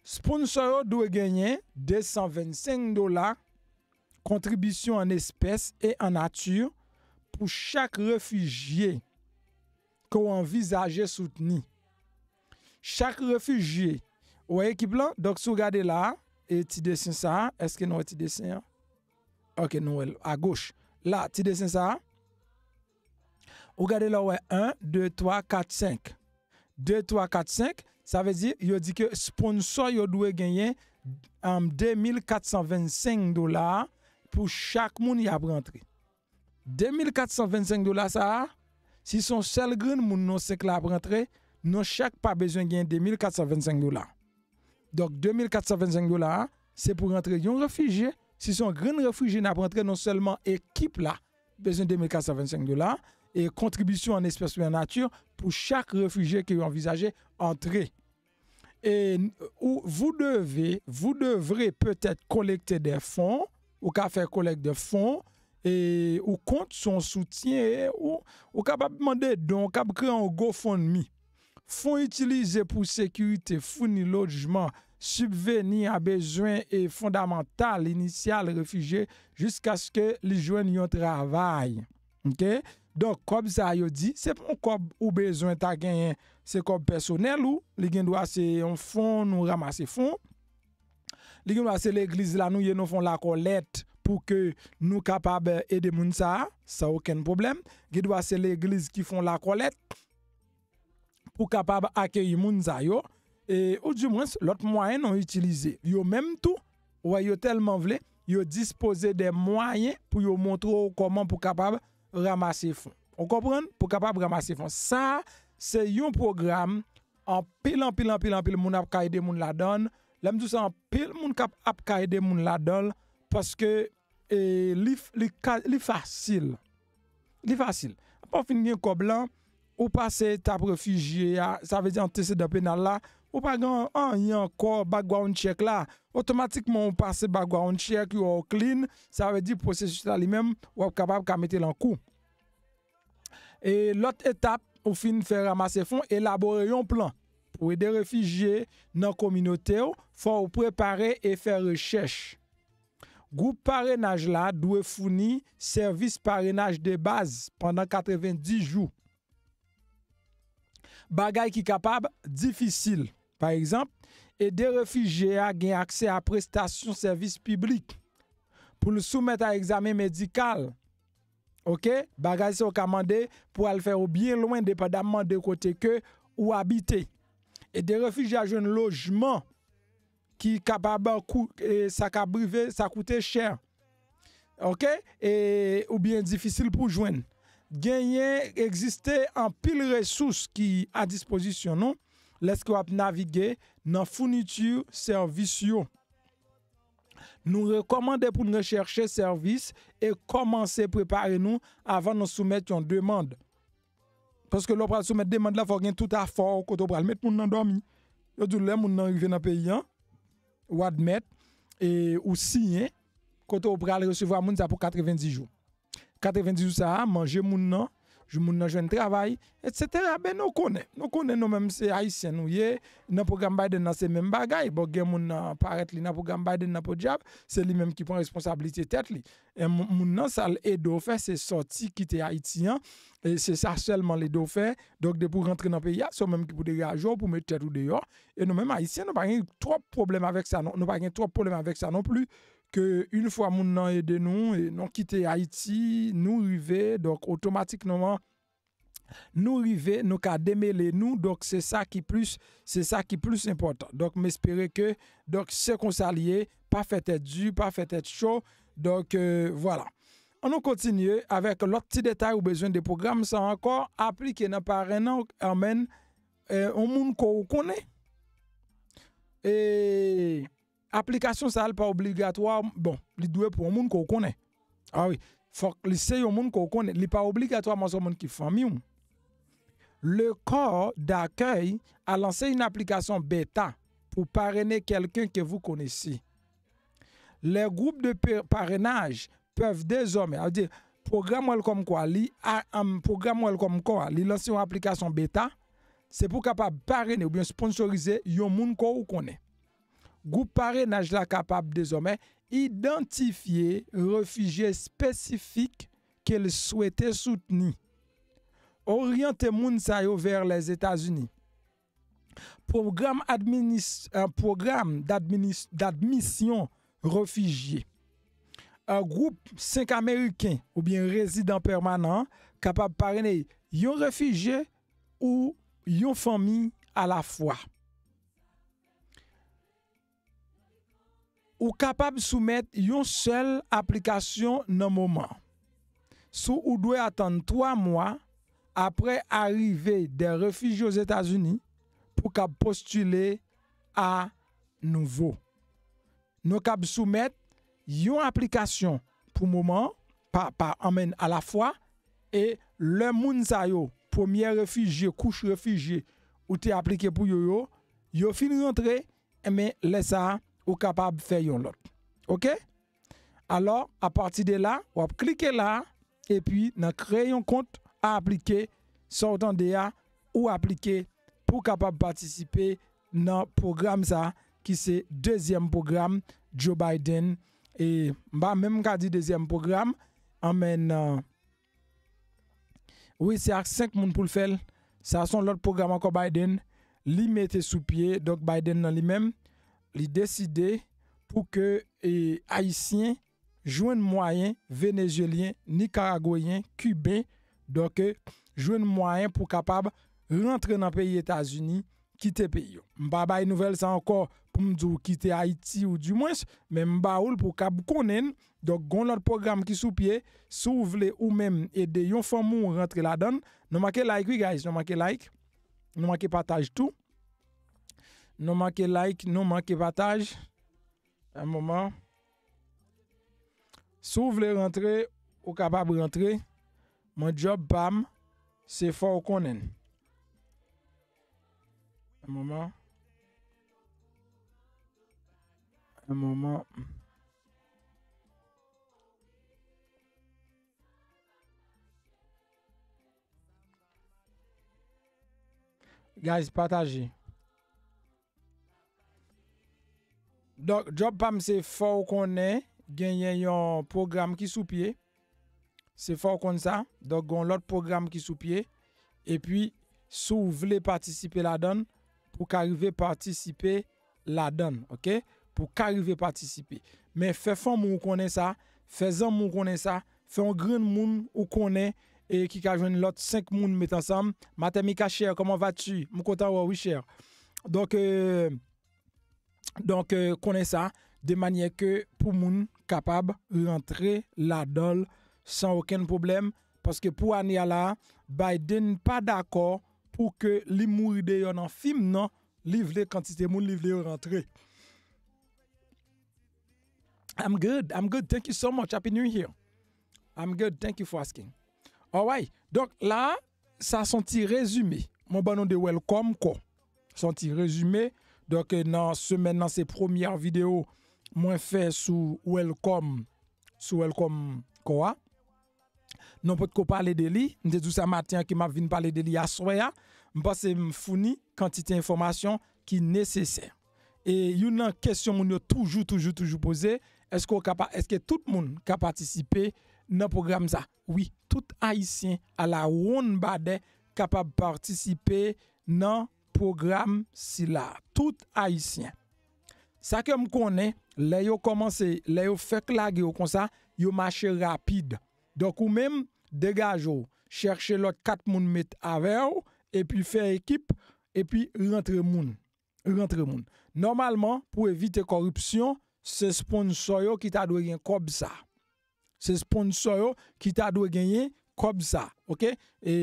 Sponsò yo dwe genyen de san vennsenk dola kontribisyon an espès e an nati pou chak refijye ke w anvizaje soutni. Chak refijye, ou wè ekip lan? Donk, si w gade la a, e ti desen sa a, èske nou wè ti desen an? Ok, nou wè l agoch. La, ti desen sa a, ou gade la, ou wè en, de, twa, kat, senk. De, twa, kat, senk, sa vle di, yo di ke sponsò yo dwe genyen, um, de mil kat san vennsenk dola pou chak moun y ap rantre. De mil kat san vennsenk dola sa a, si se yon sèl grenn moun nan senk la ap rantre, nou chak pa bezwen gen de mil kat san vennsenk dola. Donk, de mil kat san vennsenk dola a, se pou rantre yon refijye. Si se yon grenn refijye n ap rantre, non sèlman ekip la bezwen de mil kat san vennsenk dola, e kontribisyon an espès oubyen an nati pou chak refijye ke yo anvizaje antre. E, ou, vous devez, vous devrez peut-être collecter des fonds, ou ka fè kolèk de fon, e ou kont se yon soutyen, e ou, ou kapab mande don, ou kab kreye yon GoFundMe. Fon itilize pou sekirite, founi lojman, sibveni a bezwen e fondamantal inisyal refijye jiskaske li jwenn yon travay. Ok? Donk, kòb sa yo di, se pa yon kòb ou bezwen ta genyen, se kòb pèsonèl ou, li gen dwa se yon fon, nou ranmase fon. Li gen dwa se legliz la nou ye, nou fè yon lakòlèt pou ke nou kapab ede moun sa a, san okenn pwoblèm. Gen dwa se legliz ki fè yon lakòlèt pou kapab akeyi moun sa yo, e, oudimwens, lòt mwayen nou itilize. Yo menm tou, ou wè, yo tèlman vle, yo dispoze de mwayen pou yo montre w kòman pou kapab ranmase fon. Ou konprann? Pou kapab ranmase fon. Sa, se yon pwogram anpil, anpil, anpil, anpil moun ap ka ede moun ladan l. Lè m di w sa, anpil moun k ap, ap ka ede moun ladan l, paske, e, li, li ka, li fasil. Li fasil. Apre w fin gen kòb lan, ou pase etap refijye a, sa vle di antesedan penal la, ou pa gen anyen ankò, background check la. Otomatikman, ou pase background check, yo wè w clean, sa vle di pwosesis la li menm, w ap kapab ka mete l an kou. E lòt etap, ou fin fè ranmase fon, elabore yon plan pou ede refijye nan kominote w, fò w prepare e fè rechèch. Gwoup parenaj la dwe founi sèvis parenaj de baz pandan katrevenndis jou. Bagay ki kapab difisil. Pa egzanp, ede refijye a gen aksè a prestasyon sèvis piblik, pou l soumèt a egzamen medikal. Ok? Bagay sa yo ka mande pou al fè yo byen lwen, depandamman de kote ke ou abite. Ede refijye a jwenn lojman ki kapab kou-, e, sa ka rive, sa koute chè. Ok? E, oubyen difisil pou jwenn. genyen, egziste anpil resous ki a dispozisyon nou lèske w ap navige nan founiti sèvis yo. Nou rekòmande pou n rechèche sèvis e kòmanse prepare nou avan nou soumèt yon demann. Paske lè w pral soumèt demann la, fò w gen tout afè w kote w pral met moun nan dòmi. Yo di w lè moun nan rive nan peyi an, ou admèt, e ou siyen kote w pral resevwa moun sa pou katrevenndis jou. Katrevenndis jou sa a, manje moun nan, jou moun nan jwenn travay, etsetera. Ben, nou konnen. Nou konnen nou menm se Ayisyen nou ye. Nan pwogram Biden nan, se menm bagay. Bon, gen moun nan parèt li nan pwogram Biden nan podyab, se li menm ki pran responsablite tèt li. E moun nan, sa l ede w fè, se sòti kite Ayiti an. E se sa sèlman l ede w fè. Donk, depi w rantre nan peyi a, se w menm ki pou degaje w, pou met tèt ou deyò. E nou menm Ayisyen, nou pa gen twòp pwoblèm avèk sa, non. Nou pa gen twòp pwoblèm avèk sa non pli. Ke yon fwa moun nan ede nou, e nou kite Ayiti, nou rive, donk, otomatikman, nou rive, nou ka demele nou, donk, se sa ki plis, se sa ki plis enpòtan. Donk, m espere ke, donk, se konsa l ye, pa fè tèt di, pa fè tèt cho, donk, e, vwala. Ann nou kontinye avèk lòt ti detay ou bezwen de pwogram sa ankò, aplike nan parenn nan, anmenn, e, yon moun ke w konnen. E, aplikasyon sa a, li pa obligatwa, bon, li dwe pou yon moun ke w konnen. A wi, fòk li se yon moun ke w konnen. Li pa obligatwaman se yon moun ki fanmi w. Le corps d'accueil a lancé une application bêta pour parrainer quelqu'un que vous connaissez. Les groupes de pa- parrainage peuvent désormais, sa vle di, pwogram Welcome Call, li a, um, pwogram Welcome Call, li lanse yon aplikasyon beta, se pou kapab parene oubyen sponsorize yon moun ke w konnen. Gwoup parenaj la kapab dezòmè idantifye refijye espesifik ke l swete soutni. Oryante moun sa yo vè Lèzetazini. Pwogram adminis-, eh, pwogram d'adminis-, d'admisyon refijye. Eh, gwoup senk Ameriken oubyen rezidan pèmanan an kapab parene yon refijye ou yon fanmi alafwa. Ou kapab soumèt yon sèl aplikasyon nan moman. Si w dwe atann twa mwa apre arive dè refijye Ozetazini pou kab postile a nouvo. Nou kab soumèt yon aplikasyon pou moman, pa, pa anmenn alafwa, e lè moun sa yo, premye refijye, kouch refijye, ou te aplike pou yo yo, yo fin rantre, enben, lè sa a, ou kapab fè yon lòt. Oke? Alò, apati de la, w ap klike la, epi nan kreye yon kont, aplike, sa w tande a, ou aplike pou w kapab patisipe nan pwogram sa, ki se dezyèm pwogram Joe Biden. E m pa menm ka di dezyèm pwogram, anmenn, wi, se ak senk moun pou l fè l. Sa se yon lòt pwogram ankò Biden. Li mete sou pye, donk Biden nan li menm, li deside pou ke, e, Ayisyen jwenn mwayen, Venezyelyen, Nikaragweyen, Kiben, donk, e, jwenn mwayen pou kapab rantre nan peyi Etazini, kite peyi yo. M pa bay nouvèl sa ankò pou m di w kite Ayiti ou dimwens, men m ba ou l pou w kab konnen l. Donk, gon lòt pwogram ki sou pye, si w vle ou menm ede yon fanmi w rantre ladan l, nou manke like, wi, guys, nou manke like, nou manke pataj tou. Nou manke like, nou manke pataj. Yon moman. Si w vle rantre, ou kapab rantre. Mwen, djòb pa m, se fè w konnen. Yon moman. Yon moman. Guys, pataje. Donk, djòb pa m se fè w konnen genyen yon pwogram ki sou pye. Se fè w konn sa. Donk, gen yon lòt pwogram ki sou pye. Epi, si w vle patisipe ladan l, pou w ka rive patisipe ladan l, oke? Pou w ka rive patisipe. Men fè fanmi w konnen sa, fè zanmi w konnen sa, fè yon grenn moun ou konnen e ki ka jwenn lòt senk moun met ansanm. Maten Mika, chè, kòman va tu? M kontan wè w, wi, chè. Donk, e, Donk, e, konnen sa, de manyè ke pou moun kapab rantre ladan l san okenn pwoblèm, paske pou ane a la, Biden pa dakò pou ke li mouri deyò nan fim nan, li vle kantite moun li vle yo rantre. I'm good, I'm good, thank you so much, Happy New Year. I'm good, thank you for asking. Alright, donk la, sa se yon ti rezime. Mwen ban nou de welcome call. Se yon ti rezime. Donk, eh, nan semèn nan, se premyè videyo mwen fè sou welcome, sou welcome call a. Nou potko pale de li. M te di w sa maten an ke m ap vin pale de li aswè a. M panse m founi kantite enfòmasyon ki nesesè. E youn nan kesyon moun yo toujou, toujou, toujou poze, èske w ka pa, èske tout moun ka patisipe nan pwogram sa? Wi, tout Ayisyen alawonnbadè kapab patisipe nan pwogram sila. Tout Ayisyen. Sa ke m konnen, lè yo kòmanse, lè yo fèk lage yo konsa, yo mache rapid. Donk, ou menm, degaje w, chèche lòt kat moun met avè w, epi fè ekip, epi rantre moun. Rantre moun. Nòmalman, pou evite kòripsyon, se sponsò yo ki ta dwe gen kòb sa. Se sponsò yo ki ta dwe genyen kòb sa, oke? E,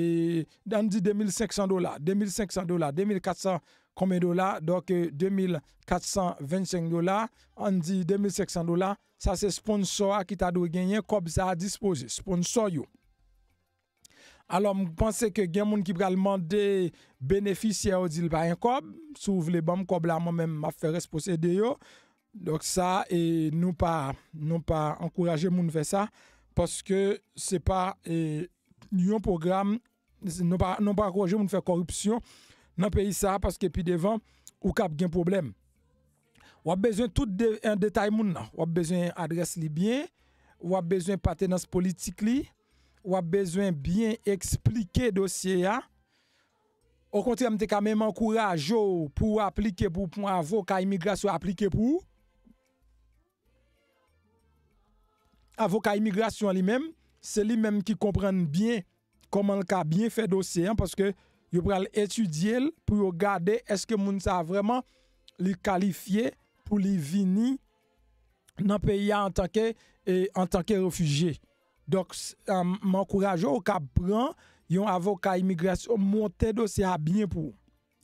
ann di de mil senk san dola, de mil senk san dola, de mil kat san konbyen dola, donk, eh, de mil kat san vennsenk dola, ann di de mil senk san dola, sa se sponsò a ki ta dwe genyen kòb sa a dispoze, sponsò yo. Alò, m panse ke gen moun ki pral mande benefisyè yo, di l pa gen kòb. Si w vle ban m kòb la, mwen menm, m ap fè resposede yo. Donk sa, e, nou pa, nou pa ankouraje moun fè sa, paske se pa, e, yon pwogram, nou pa, nou pa ankouraje moun fè kòripsyon nan peyi sa, paske pi devan, ou kab gen pwoblèm. W ap bezwen tout de, en, detay moun nan. W ap bezwen adrès li byen, w ap bezwen patenans politik li, w ap bezwen byen eksplike dosye a. Okontrè, m te ka menm ankouraje w pou w aplike pou, pou yon avoka imigrasyon aplike pou ou. Avoka imigrasyon an li menm, se li menm ki konprann byen kòman l ka byen fè dosye an, paske yo pral etidye l pou yo gade èske moun sa a vrèman li kalifye pou li vini nan peyi a antanke, e, antanke refijye. Donk, s-, an, m ankouraje w, w ka pran yon avoka imigrasyon, monte dosye a byen pou ou.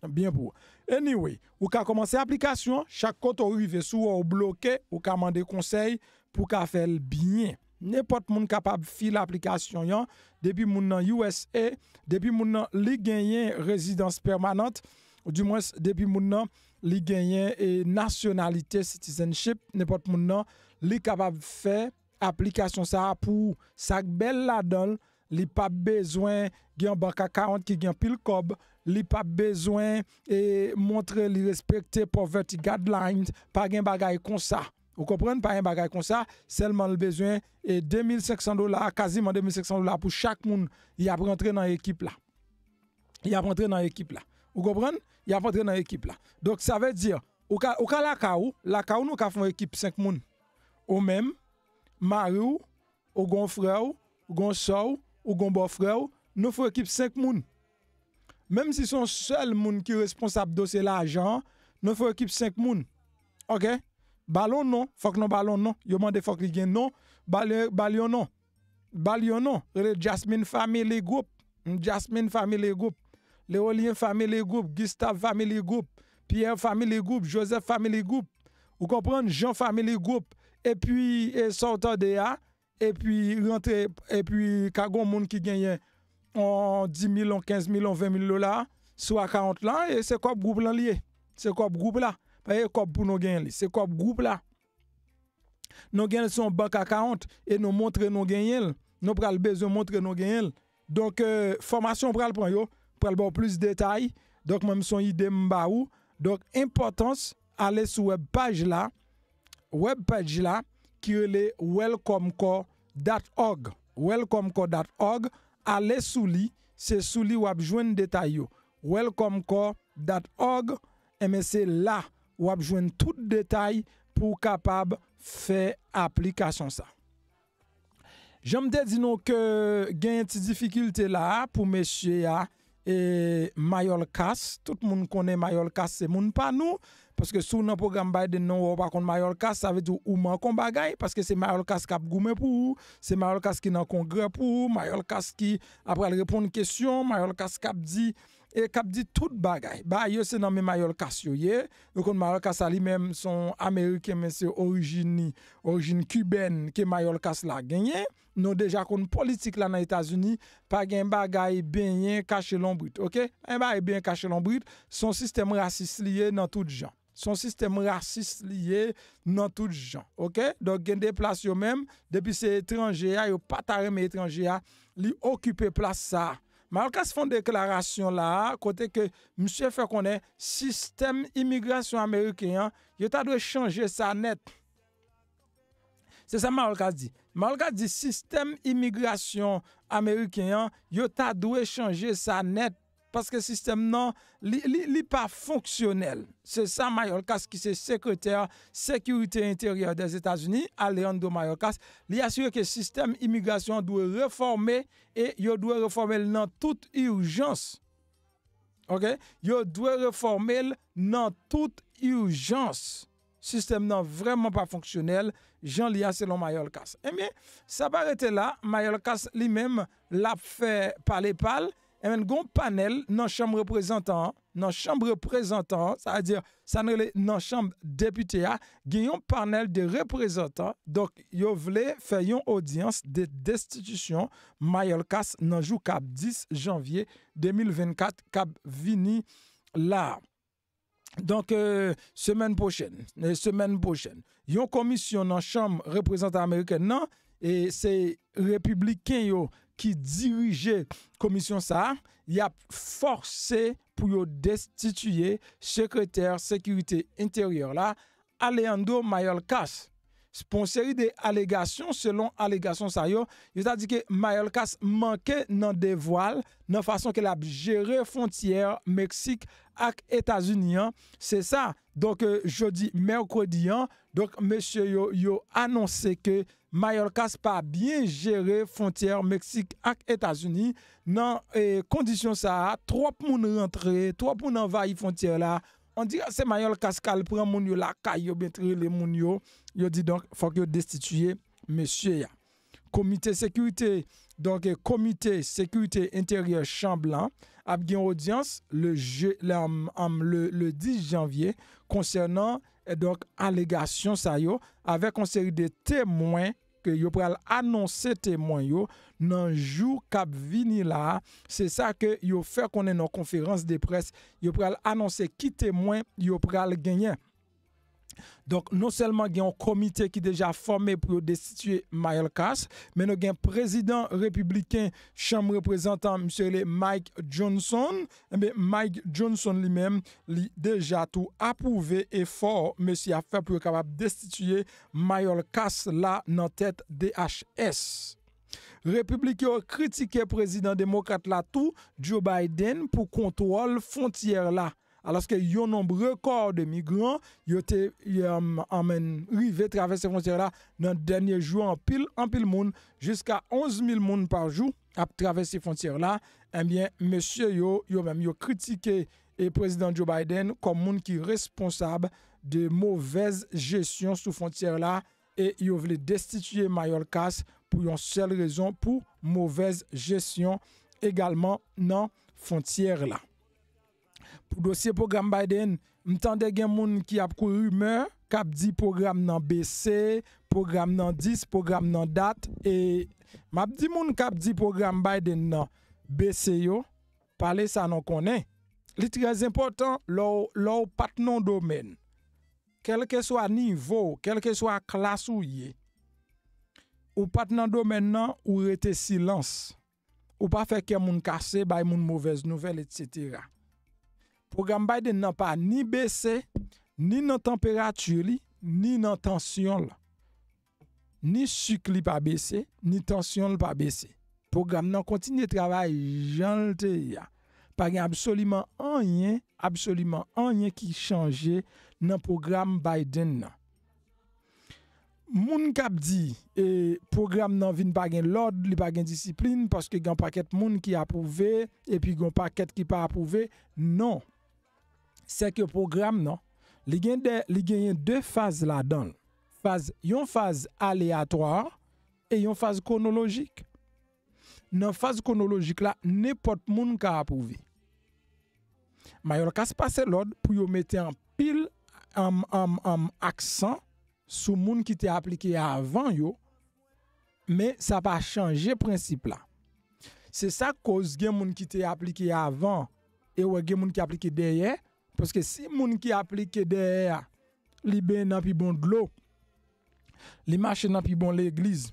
Byen pou ou. Anyway, ou ka kòmanse aplikasyon, chak kote w rive, si w wè w bloke, ou ka mande konsèy pou w ka fè l byen. Nenpòt moun kapab fil aplikasyon an, depi moun nan U S A, depi moun nan li genyen rezidans pèmanant, oudimwens depi moun nan li genyen, e, nasyonalite, citizenship, nenpòt moun nan li kapab fè aplikasyon sa a pou ou. Sa k bèl ladan l, li p ap bezwen gen yon bank account ki gen anpil kòb, li p ap bezwen, e, montre li respekte poverty guidelines, pa gen bagay konsa. Ou konprann? Pa gen bagay konsa, sèlman l bezwen, e, de mil senk san dola, kaziman de mil senk san dola pou chak moun y ap rantre nan ekip la. Y ap rantre nan ekip la. Ou konprann? Y ap rantre nan ekip la. Donk, sa vle di, ou ka, ou ka lakay ou, lakay ou nou ka fè yon ekip senk moun. Ou menm, mari w, ou gon frè w, ou gon sè w, ou gon bòfrè w, nou fè ekip senk moun. Menm si se yon sèl moun ki responsab dosye lajan an, nou fè ekip senk moun. Oke? Ba l yon non, fòk nou ba l yon non. Yo mande fòk li gen non, ba l, ba l yon non. Ba l yon non. Rele Jasmine Family Group. Jasmine Family Group. Leolien Family Group, Gustave Family Group, Pierre Family Group, Joseph Family Group. Ou konprann? Jean Family Group. Epi, e, sa w tande a, epi rantre, epi ka gon moun ki genyen yon di mil, yon kenz mil, yon ven mil dola sou akawont lan, e se kòb gwoup lan li ye. Se kòb gwoup la. Pa e kòb pou nou genyen li. Se kòb gwoup la. Nou genyen l sou yon bank account e nou montre nou genyen l. Nou pral bezwen montre nou genyen l. Donk, e, fòmasyon pral pran yo, pral ba w plis detay. Donk, mwen, m se yon ide m ba ou. Donk, enpòtans ale sou wèb paj la, wèb paj la ki rele welcome corps dot org. Welcome corps dot org, ale sou li, se sou li w ap jwenn detay yo. Welcome corps dot org, enben, se la w ap jwenn tout detay pou w kapab fè aplikasyon sa. Jan m te di nou ke gen ti difikilte la a pou mesye a, e, Mayòlkas. Tout moun konnen Mayòlkas se moun pa nou, Paske si w nan pwogram Biden nan, w pa konn Mayorkas, sa vle di ou manke yon bagay, paske se Mayorkas k ap goumen pou ou, se Mayorkas ki nan kongrè pou ou, Mayorkas ki ap pral reponn kesyon, Mayorkas k ap di, e k ap di tout bagay. Bagay yo se nan men Mayorkas yo ye. Nou konn Mayorkas la li menm se yon Ameriken, men se orijin li, orijin kibèn ke Mayorkas la genyen. Nou deja konn politik la nan Etazini, pa gen bagay benyen kache lonbrit, oke? Pa gen bagay benyen kache lonbrit, se yon sistèm rasis li ye nan tout jan. Se yon sistèm rasis li ye nan tout jan, oke? Donk, gen de plas yo menm, depi se etranje a, yo pa ta renmen etranje a, li okipe plas sa a. Mayorkas fè yon deklarasyon la a, kote ke misye fè konnen sistèm imigrasyon ameriken an, yo ta dwe chanje sa nèt. Se sa Mayorkas di. Mayorkas di sistèm imigrasyon ameriken an, yo ta dwe chanje sa nèt. Paske sistèm nan, li, li, li pa fonksyonèl. Se sa Mayorkas ki se sekretè sekirite enteryè Dèzetazini, Alejandro Mayorkas, li asire ke sistèm imigrasyon an dwe refòme e yo dwe refòme l nan tout ijans. Oke? Yo dwe refòme l nan tout ijans. Sistèm nan vrèman pa fonksyonèl, jan li a selon Mayorkas. Ebyen, sa pa rete la, Mayorkas li menm, l ap fè pale pa l. Ebyen, gen yon panèl nan chanm reprezantan an, nan chanm reprezantan an, sa vle di, sa n rele nan chanm depite a, gen yon panèl de reprezantan, donk, yo vle fè yon odyans de destitisyon Mayorkas nan jou k ap dis janvye de mil vennkat k ap vini la. Donk, euh, semèn pwochèn, euh, semèn pwochèn, yon komisyon nan chanm reprezantan amerikèn nan, e se repibliken yo ki dirije komisyon sa a, y ap fòse pou yo destitiye sekretè sekirite enteryè la, Alejandro Mayorkas. Pou yon seri de alegasyon, selon alegasyon sa yo, yo ta di ke Mayorkas manke nan devwa l nan fason ke l ap jere fwontyè Meksik ak Etazini an. Se sa. Donk, euh, jodi mèkredi an, donk, mesye yo, yo anonse ke Mayorkas pa byen jere fwontyè Meksik ak Etazini. Nan, eh, kondisyon sa a, twòp moun rantre, twòp moun anvayi fwontyè la. On dirè se Mayorkas k al pran moun yo lakay yo, byen rele moun yo. Yo di donk, fòk yo destitiye mesye a. Komite sekirite, donk, eh, komite sekirite enteryè chanm lan ap gen odyans le je, le, am, am, le, le dis janvye konsènan, eh, donk, alegasyon sa yo, avèk yon seri de temwen ke yo pral anonse temwen yo nan jou k ap vini la a. Se sa ke yo fè konnen nan konferans de près, yo pral anonse ki temwen yo pral genyen. Donk, non sèlman gen yon komite ki deja fòme pou yo destitiye Mayorkas, men nou gen prezidan repibliken chanm reprezantan, misye rele Mike Johnson. Ebyen, Mike Johnson li menm, li deja tou apwouve efò mesye ap fè pou yo kapab destitiye Mayorkas la nan tèt D H S. Repibliken yo kritike prezidan demokrat la tou, Joe Biden, pou kontwòl fwontyè la. Alòske yon nonb rekò de migran yo te, um, anmenn rive travèse fwontyè la nan dènye jou, anpil, anpil moun, jiska onz mil moun pa jou ap travèse fwontyè la. Ebyen, mesye yo, yo menm, yo kritike e prezidan Joe Biden kòm moun ki responsab de movèz jesyon sou fwontyè la e yo vle destitiye Mayorkas pou yon sèl rezon, pou movèz jesyon egalman nan fwontyè la. Pou dosye pwogram Biden, m tande gen moun ki ap kouri rimè, k ap di pwogram nan bese, pwogram nan dis, pwogram nan dat, e m ap di moun k ap di pwogram Biden nan bese yo, pale sa nou konnen. Li trè enpòtan lè w, lè w pa t nan yon domèn. Kèlkeswa nivo w, kèlkeswa klas ou ye, ou pa t nan domèn nan, ou rete silans. Ou pa fè kè moun kase, bay moun movèz nouvèl, etsetera. Pwogram Biden nan pa ni bese, ni nan tanperati li, ni nan tansyon l. Ni sik li pa bese, ni tansyon l pa bese. Pwogram nan kontinye travay jan l te ye a. Pa gen absoliman anyen, absoliman anyen ki chanje nan pwogram Biden nan. Moun k ap di, e, pwogram nan vin pa gen lòd, li pa gen disiplin, paske gen yon pakèt moun ki apwouve, epi gen yon pakèt ki pa apwouve, non. Sèke pwogram nan, Li gen de, li genyen de faz ladan l. Faz, yon faz aleyatwa e yon faz kwonolojik. Nan faz kwonolojik la, nenpòt moun ka apwouve. Mayòlkas pase lòd pou yo mete anpil, anm, anm, anm, aksan sou moun ki te aplike avan yo, men sa pa chanje prensip la. Se sa k koz gen moun ki te aplike avan, e w wè gen moun ki aplike dèyè, paske si moun ki aplike dèyè a, li benyen nan pi bon dlo, li mache nan pi bon legliz,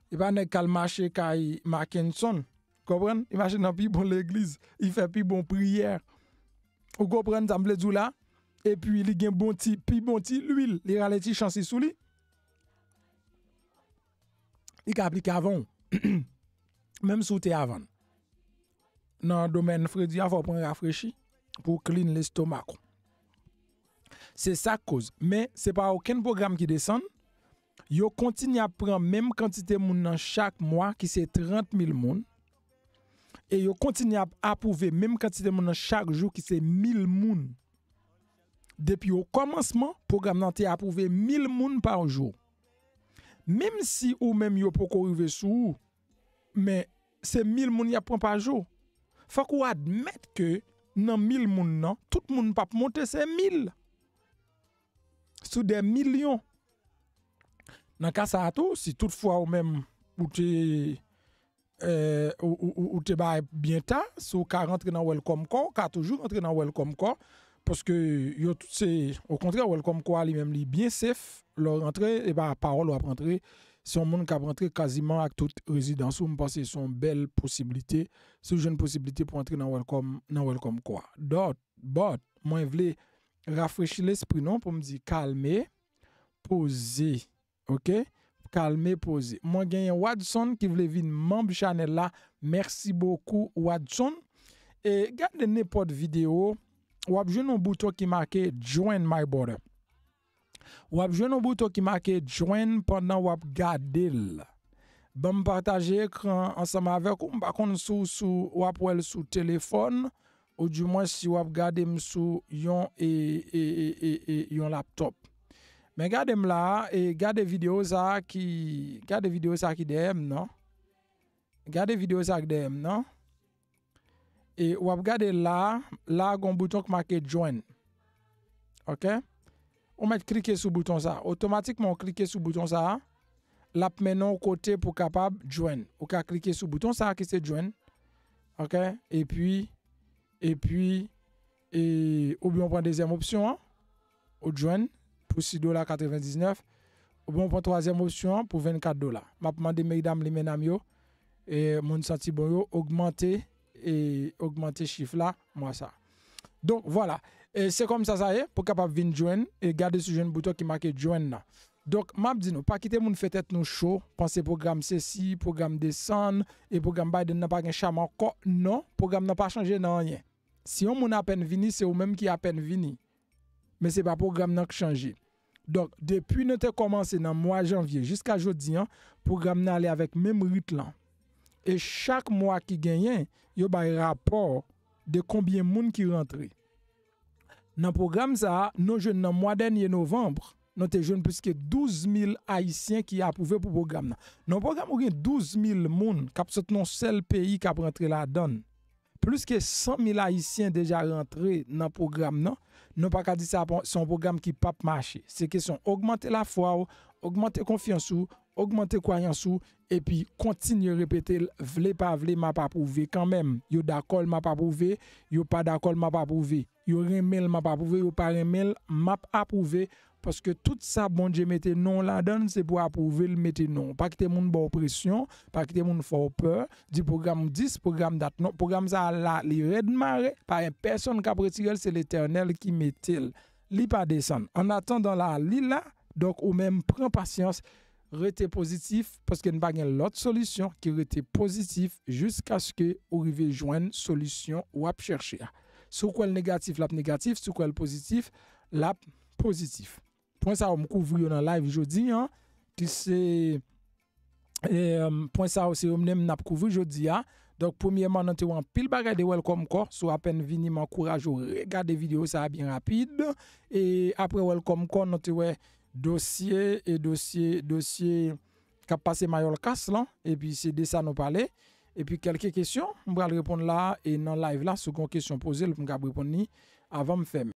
e pa nèg k al mache kay Mackenson, konprann? Li mache nan pi bon legliz, li fè pi bon priyè. Ou konprann sa m vle di w la? Epi li gen bon ti, pi bon ti lwil, li rale ti chans li sou li. Li ka aplike avan w. Menm si w te avan l. Nan domèn fredi a, fò w pran rafrechi pou w clean lestomak ou. Se sa k koz. Men, se pa okenn pwogram ki desann. Yo kontinye ap pran menm kantite moun nan chak mwa, ki se trant mil moun. E yo kontinye ap apwouve menm kantite moun nan chak jou, ki se mil moun. Depi okòmansman, pwogram nan te apwouve mil moun pa jou. Menm si ou menm yo poko rive sou ou, men se mil moun y ap pran pa jou. Fòk ou admèt ke nan mil moun nan, tout moun p ap monte se mil. Sou dè milyon. Nan ka sa a tou, si toutfwa ou menm ou te, eh, ou, ou, ou, ou te bay byen ta, si w ka rantre nan Welcome Call, ou ka toujou rantre nan Welcome Call, paske yo tout se, okontrè, Welcome Call a li menm li byen safe, lè w rantre, e pa pawòl w ap rantre, se yon moun k ap rantre kaziman ak tout rezidans ou, m panse se yon bèl posiblite, si w jwenn posiblite pou antre nan Welcome, nan Welcome Call a. Dòt, but, mwen vle rafrechi lespri nou pou m di kalme, poze, oke? Kalme, poze. Mwen genyen Wadson ki vle vin manm chanèl la. Mèsi bokou, Wadson. E gade nenpòt videyo, w ap jwenn yon bouton ki make Join My Brother. W ap jwenn yon bouton ki make Join pandan w ap gade l. Ban m pataje ekran ansanm avèk ou. M pa konn si w sou, w ap wè l sou telefòn, oudimwen si w ap gade m sou yon, e, e, e, e, e, yon laptòp. Men gade m la a, e gade videyo sa a ki, gade videyo sa a ki dèyè m nan. Gade videyo sa a ki dèyè m nan. E w ap gade la, la gon bouton k make Join. Oke? Ou mèt klike sou bouton sa. Otomatikman, ou klike sou bouton sa, l ap mennen w kote pou w kapab Join. Ou ka klike sou bouton sa ki se Join. Oke? Epi, epi, e, oubyen w pran dezyèm opsyon an, ou Join, pou sis dola katrevendiznèf, oubyen w pran twazyèm opsyon an pou vennkat dola. M ap mande medam li mennam yo, e, moun santi bon yo, ogmante, e, ogmante chif la mwa sa. Donk, vwala. E se kòm sa sa ye, pou kapab vin Join, e gade si w jwenn bouton ki make Join nan. Donk, m ap di nou, pa kite moun fè tèt nou cho, panse pwogram sesi, pwogram desann, e pwogram Biden nan pa gen cham ankò. Non, pwogram nan pa chanje nan anyen. Si yon moun apèn vini, se ou menm ki apèn vini. Men se pa pwogram nan k chanje. Donk, depi nou te kòmanse nan mwa janvye jiska jodi an, pwogram nan ale avèk menm rit lan. E chak mwa ki genyen, yo bay rapò de konbyen moun ki rantre. Nan pwogram sa a, nou jwenn nan mwa dènye novanm, nou te jwenn plis ke douz mil Ayisyen ki apwouve pou pwogram nan. Nan pwogram ou gen douz mil moun k ap sot nan yon sèl peyi k ap rantre ladan l. Plis ke san mil Ayisyen deja rantre nan pwogram nan. Nou pa ka di sa pa, se yon pwogram ki p ap mache. Se kesyon ogmante lafwa w, ogmante konfyans ou, ogmante kwayans ou, epi kontinye repete l, vle pa vle, m ap apwouve kanmenm. Yo dakò l, m ap apwouve. Yo pa dakò l, m ap apwouve. Yo renmen l, m ap apwouve. Yo pa renmen l, m ap apwouve. Paske tout sa Bondye mete non w ladan l, se pou apwouve l mete non w. Pa kite moun ba w presyon, pa kite moun fè w pè, di pwogram dis, pwogram dat. Non, pwogram sa a la, li rèd mare, pa gen pèsonn k ap retire l, se Letènèl ki mete l. Li pa desann. Annatandan la, li la, donk ou menm pran pasyans, rete pozitif, paske n pa gen lòt solisyon ke rete pozitif jiskaske ou rive jwenn solisyon w ap chèche a. Si w kwè l negatif, l ap negatif, si w kwè l pozitif, l ap pozitif. Pwen sa yo m kouvri yo nan live jodi an, ki se E, um, pwen sa yo se yo menm n ap kouvri jodi a. Donk, premyèman, nou te wè anpil bagay de Welcome Call. Si w apèn vini, m ankouraje w regade videyo sa a byen rapid. E apre Welcome Call, nou te wè dosye, e dosye, dosye k ap pase Mayòl Kas lan. Epi se de sa nou pale. Epi kèlke kesyon, m pral reponn la e nan live la, si w gen yon kesyon, poze l pou m kab reponn li avan m fèmen.